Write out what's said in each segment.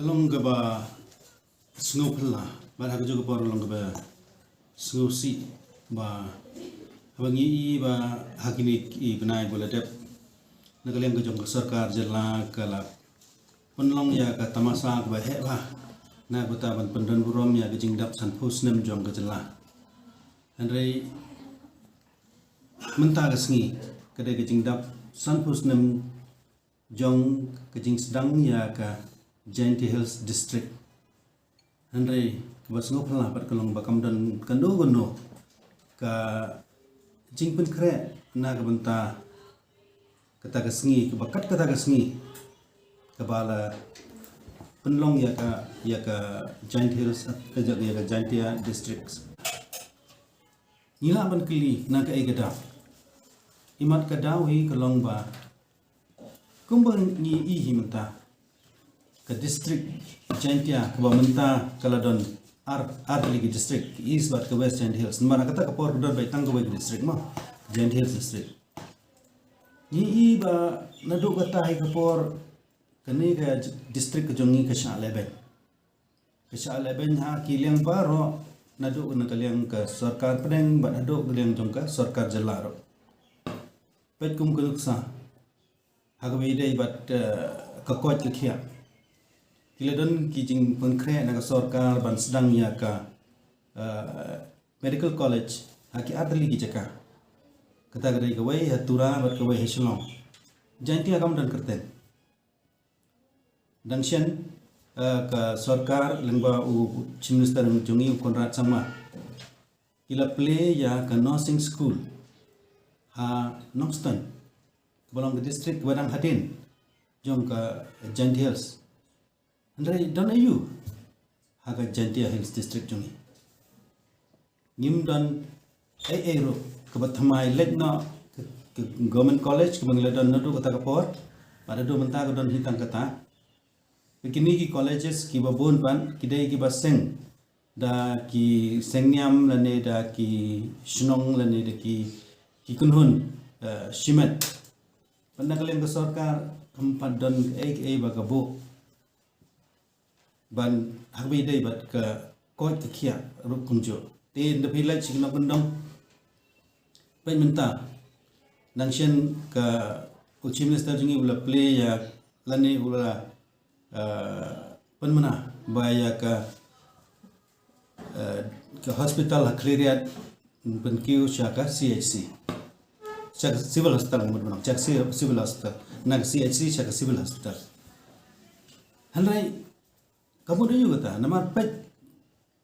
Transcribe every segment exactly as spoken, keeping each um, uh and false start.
Ka long kaba sngewphylla bad ha kajuh ka por long kaba sngewsih ba haba ngi i ba ha kine ki bnai ba la dep na ka liang ka jong ka sorkar jylla ka la pynlong ïa ka tamasa kaba heh bha na ka bynta ban pyndon burom ïa ka jingdap sanphew snem jong ka jylla. Hynrei mynta ka sngi ka dei ka jingdap sanphew snem jong ka jingsdang ïa ka Jaintia Hills District. Hynrei kaba sngewphylla pat ka long ba kam don kano kano ka jingpynkhreh na ka bynta kata ka sngi, kaba kat kata ka sngi kaba la pynlong ïa ka, ïa ka Jaintia Hills, ïa ka Jaintia District. Ngi lah ban kylli na kaei ka daw. Imat ka daw hi ka long ba kumba ngi i hi mynta ka district Jaintia kaba mynta ka la don ar, ar tylli ki district, ka East bad ka West Jaintia Hills. Namar kata ka por ka don beit tang kawei ka district mo, Jaintia Hills District. Ngi i ba naduh kata hi ka por kane ka district ka jong ngi ka shah lehbeiñ. Ka shah lehbeiñ ha ki liang baroh, naduh na ka liang ka sorkar pdeng bad haduh ka liang jong ka sorkar jylla ruh. Peit kum ka nuksa ha kaba ïadei bad, eh, ka koit ka khiah. Ki la don ki jingpynkhreh na ka sorkar ban sdang ïa ka, eh, medical college ha ki ar tylli ki jaka. Kata ka dei kawei ha Tura bad kawei ha Shillong. Jaintia kam don kyrteng. Dang shen, eh, ka sorkar lyngba u Chief Minister jong ngi u Conrad Sangma ki la plie ïa ka nursing school ha Nongstoiñ kaba long ka district kaba dang hadien jong ka Jaintia Hills. Hynrei don aiu ha ka Jaintia Hills District jong ngi? Ngim don ei ei ruh kaba thymmai leit noh ka, ka government college kaba ngi la don naduh kata ka por. Bad haduh mynta ka don hi tang kata. Kine ki colleges kiba bun pat ki dei kiba seng da ki seng niam lane da ki shnong lane da ki, ki kynhun, eh, shimet. Bad na ka liang ka sorkar kam pat don ei ei ba ka buh ban ha kaba ïadei bad ka koit ka khiah ruh kumjuh. Te ynda phi leit sha ki nongkyndong, peit mynta, dang shen ka u Chief Minister jong ngi u la plie ïa lane u la, eh, pynmyna ba ïa ka, eh, ka hospital ha Khliehriat pynkiew sha ka C H C, sha ka Civil Hospital, ka mut ba nang sha ka ci-, Civil Hospital, na ka C H C sha ka Civil Hospital. Hynrei ka mut aiu kata, namar peit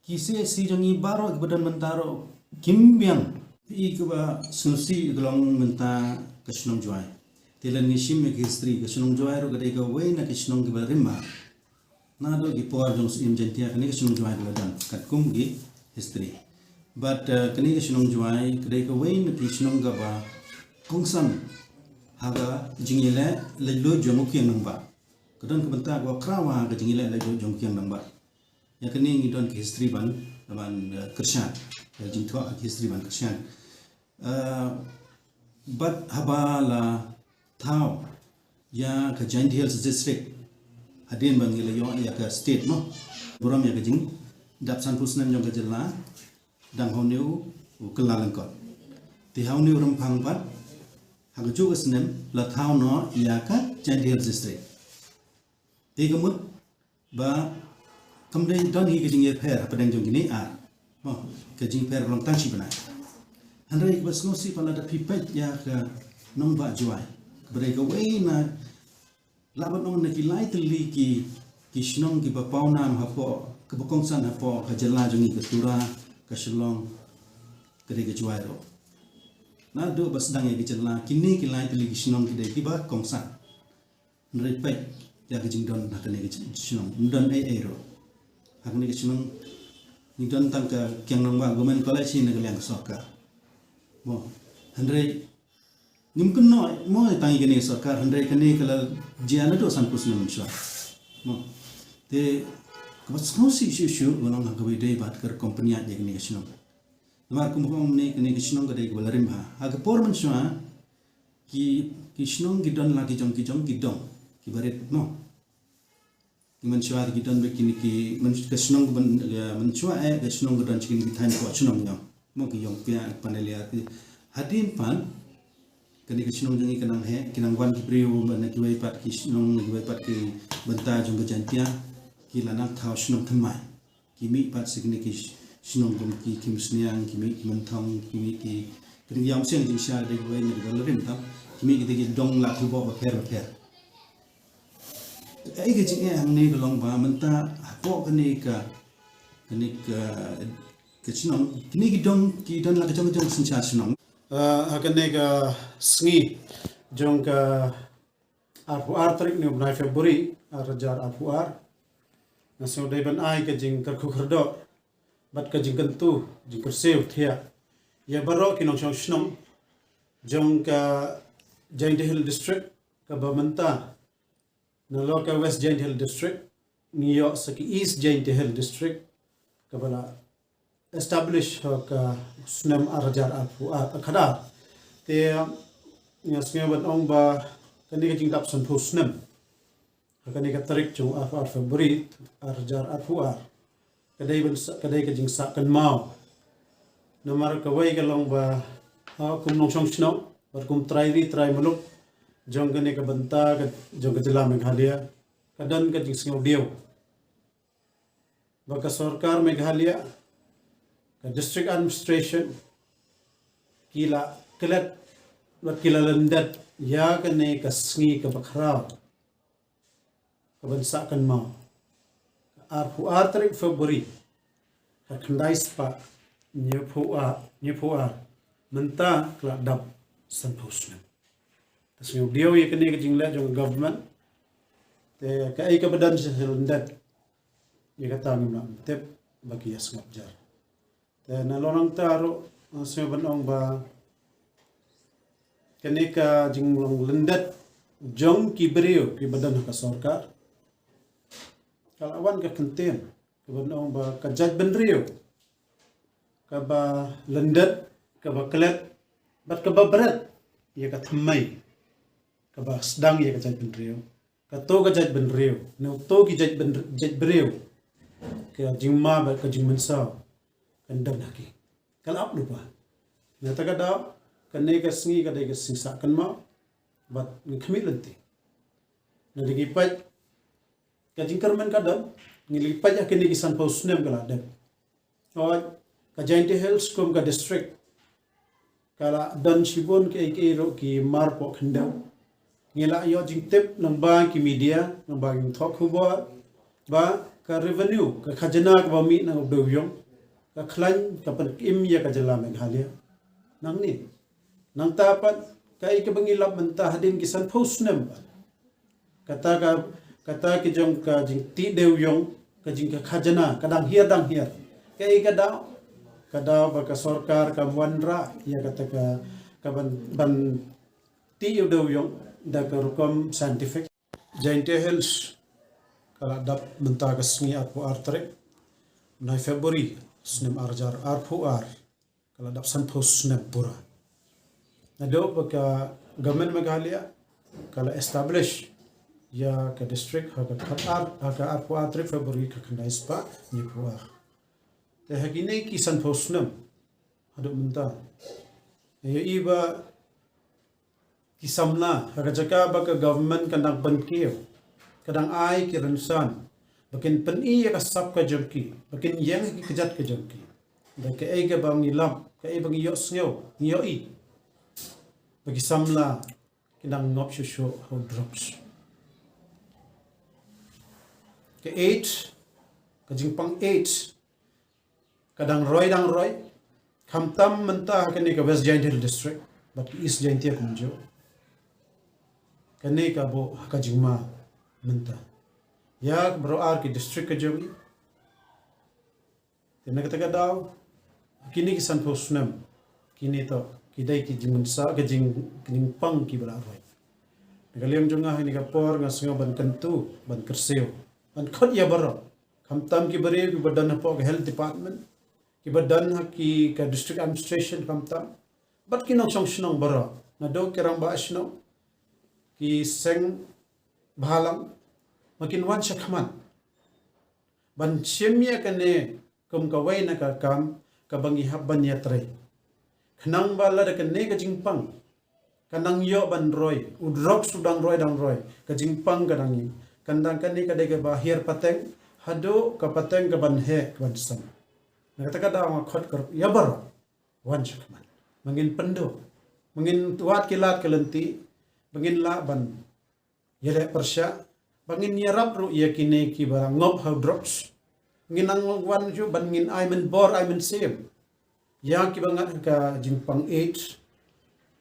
ki C H C jong ngi baroh kiba don mynta ruh kim biang. I kaba sngewsih ka long mynta ka shnong Jowai. Te lada ngi shim ïa ka history, ka shnong Jowai ruh ka dei kawei na ki shnong kiba rim bha. Naduh ki por jong u Syiem Jaintia kane ka shnong Jowai ka la don katkum ki history. Bad, eh, kane ka shnong Jowai ka dei kawei na ki shnong kaba kongsan ha ka jingïaleh laitluid jong u Kiang Nangbah. Ka don ka bynta kaba khraw ha ka jingïaleh laitluid jong u Kiang Nangbah. Ïa kane ngi don ka history ban, ban, eh, kyrshan. Ïa jingthoh ka history ban kyrshan. Eh, bad haba la thaw ïa ka Jaintia Hills District hadien ba ngi la ïoh ïa ka state mo. Burom ïa ka jingdap sanphew snem jong ka jylla, dang ha une u kylla lyngkot. Te ha une u rymphang pat ha kajuh ka snem la thaw noh ïa ka Jaintia Hills District. Te ka mut ba kam dei don hi ka jingïapher hapdeng jong kine ar. Mo, ka jingpher long tang shi bnai. Hynrei kaba sngewsih pat lada phi peit ïa ka nongbah Jowai, kaba dei kawei na, lah ban ong na ki lai tylli ki, ki shnong kiba pawnam hapoh, kiba kongsan hapoh ka jylla jong ngi, ka Tura, ka Shillong, ka dei ka Jowai ruh. Naduh ba sdang ïa ka jylla kine ki lai tylli ki shnong ki dei kiba kongsan. Hynrei peit ïa ka jingdon ha kane ka shnong, ym don ei ei ruh. Ha kane ka shnong ngi don tang ka Kiang Nangbah Government College hi na ka liang ka sorkar. Mo, hynrei ngim kynnoh mo tang ïa kane ka sorkar, hynrei kane ka la jia naduh sanphew snem mynshuwa. Mo, te kaba sngewsih shuh shuh ka long ha kaba ïadei bad ka rukom pynïaid ïa kane ka shnong. Namar kumba ong mynne, kane ka shnong ka dei kaba la rim bha. Ha ka por mynshuwa ki, ki shnong ki don la ki jong ki jong ki dong kiba rit mo. Mynshuwa ki don bad kine ki myn- ka shnong ka ban- ka mynshuwa eh ka shnong ka don kine ki thaiñ poh shnong ïa mo ki Ïongpiah, Panaliar ki. Hadien pat kane ka shnong jong ngi ka nang heh, ki nang wan ki briew na kiwei pat ki shnong, na kiwei pat ki bynta jong ka Jaiñtia, ki la nang thaw shnong thymmai. Ki mih pat sha kine ki shnong kum ki Khimsniang, ki mih ki Mynthong, ki mih ki kine ki Ïawmsiang Jingshisha, dei kiwei na ki dong la rim tam, ki mih ki dei ki dong la thuboh bapher bapher. Kaei ka jingeh hangne ka long ba mynta hapoh kane ka kane ka ka shnong, kine ki dong ki don la ka jong ka jong ka synshar shnong. Ah, ha kane ka sngi jong ka arphew ar tarik ni u bnai February ar hajar arphew ar, nga sngew dei ban ai ka jingkyrkhu kyrdoh bad ka jingkyntu jingkyrsiew thiah ïa baroh ki nongshong shnong jong ka Jaintia Hills District, kaba mynta na lo ka West Jaintia Hills District ngi ïoh sa ki East Jaintia Hills District, kaba la establish ha ka snem ar hajar arphew ar, khatar. Te nga sngew ban ong ba kane ka jingdap sanphew snem ha kane ka tarik jong arphew ar February ar hajar arphew ar, ka dei ban sa- ka dei ka jingsah kynmaw. Namar kawei ka long ba, ha, kum nongshong shnong bad kum trai ri trai muluk jong kane ka bynta ka jong ka jylla Meghalaya, ka don ka jingsngew diew ba ka sorkar Meghalaya, ka district administration, ki la klet bad ki la lyndet ïa kane ka sngi kaba khraw ka ban sah kynmaw. Ka arphew ar tarik February, ka khyndai spah hynñiewphew ar, hynñiewphew ar, mynta ka la dap sanphew snem. Te sngew diew ïa kane ka jingleh jong ka government. Te kaei kaba don sha lyndet, ïa kata ngim lah tip ba ki ïa sngap jar. Te na long nangta ruh, nga sngew ban ong ba kane ka jinglong lyndet jong ki briew kiba don ha ka sorkar ka la wan ka kyntien kaban ong ba ka jaitbynriew kaba lyndet, kaba klet bad kaba bret ïa ka thymmai kaba sdang ïa ka jaitbynriew. Kato ka jaitbynriew, ne uto ki jaitbyn- jaitbriew, ka jingma bad ka jingmynsaw kan don ha ki. Ka la ap lypa. Na kata ka daw, kane ka sngi ka dei ka sngi sah kynmaw bad ngi khmih lynti. Ngi la ïohi pat ka jingkyrmen ka don, ngi la ïohi pat ha kine ki sanphew snem ka la dep. Hooid, ka Jaintia Hills kum ka district ka la don shibun kiei kiei ruh ki mar poh khyndew. Ngi la ïoh jingtip lyngba ki media, lyngba ki thoh khubor, ba ka revenue, ka khajna kaba mih na u dewïong, ka khlaiñ, ka pynkim ïa ka jylla Meghalaya. Nangne, nangta pat kaei kaba ngi lap mynta hadien ki sanphew snem pat, kata ka, kata ki jong ka jingtih dewïong, ka jing ka khajna ka dang hiar dang hiar. Kaei ka daw? Ka daw ba ka sorkar kam wanrah ïa kata ka, ka ban, ban tih u dewïong da ka rukom scientific. Jaintia Hills ka la dap mynta ka sngi arphew ar tarik bnai February snem ar hajar arphew ar, ka la dap sanphew snem pura. Naduh ba ka government Meghalaya ka la establish ïa ka district ha ka khatar, ha ka arphew ar tarik February ka khyndai spah hynñiewphew ar. Te ha kine ki sanphew snem haduh mynta, ïa i ba ki samla ha ka jaka ba ka government ka dang pynkiew, ka dang ai ki rynsan ba kin pyni ïa ka sap ka jong ki, ba kin ïeng ha ki kjat ka jong ki. Da kaei kaba ngi lap, kaei ba ngi ïohsngew, ngi ïohi ba ki samla ki dang ngop shuh shuh ha u drugs. Ka AIDS, ka jingpang AIDS ka dang roi dang roi, khamtam mynta ha kane ka West Jaintia Hills District bad ka East Jaintia kumjuh. Kane ka buh ha ka jingma mynta ïa baroh ar ki district ka jong ngi. Te na kata ka daw, kine ki sanphew snem, kine to ki dei ki jingmynsaw, ka jing, ka jingpang kiba la roi. Na ka liang jong nga ha kane ka por nga sngew ban kyntu, ban kyrsiew, ban khot ïa baroh, khamtam ki briew kiba don hapoh ka health department, kiba don ha ki ka district administration khamtam, bad ki nongshong shnong baroh, naduh ki rangbah shnong, ki seng bhalang, ba kin wan shakhmat ban shim ïa kane kum kawei na ka kam kaba ngi hap ban ïatrei. Khnang ba lada kane ka jingpang ka nang ïoh ban roi, u drugs u dang roi, dang roi, ka jingpang ka dang ïoh. Kan dang kane ka dei kaba hiar pateng haduh ka pateng ka ban heh ka ban sem. Na kata ka daw nga khot ka ruh ïa baroh, wan sha khmat. Ba ngin pynduh, ba ngin wad ki lad ki lynti, ba ngin lah ban ïaleh pyrshah, ba ngin ïarap ruh ïa kine kiba ngop ha u drugs. Ngin nang wan shuh ban ngin ai mynbor ai mynsiem ïa kiba ngat ha ka jingpang AIDS.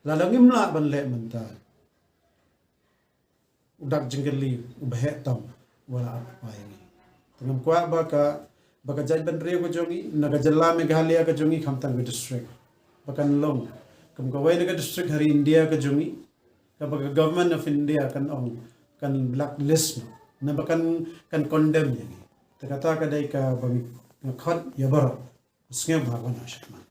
Lada ngim lah ban leh mynta, u dak jingkylli uba heh tam u la ap ïa ngi. Te ngam kwah ba ka, ba ka jaitbynriew ka jong ngi, na ka jylla Meghalaya ka jong ngi, khamtam ka district, ba kan long kum kawei na ka district ha ri India ka jong ngi kaba ka Government of India kan ong, kan blacklist noh, naba kan, kan condemn ïa ngi. Te kata ka dei kaba nga khot ïa baroh. Sngewbha wan sha khmat.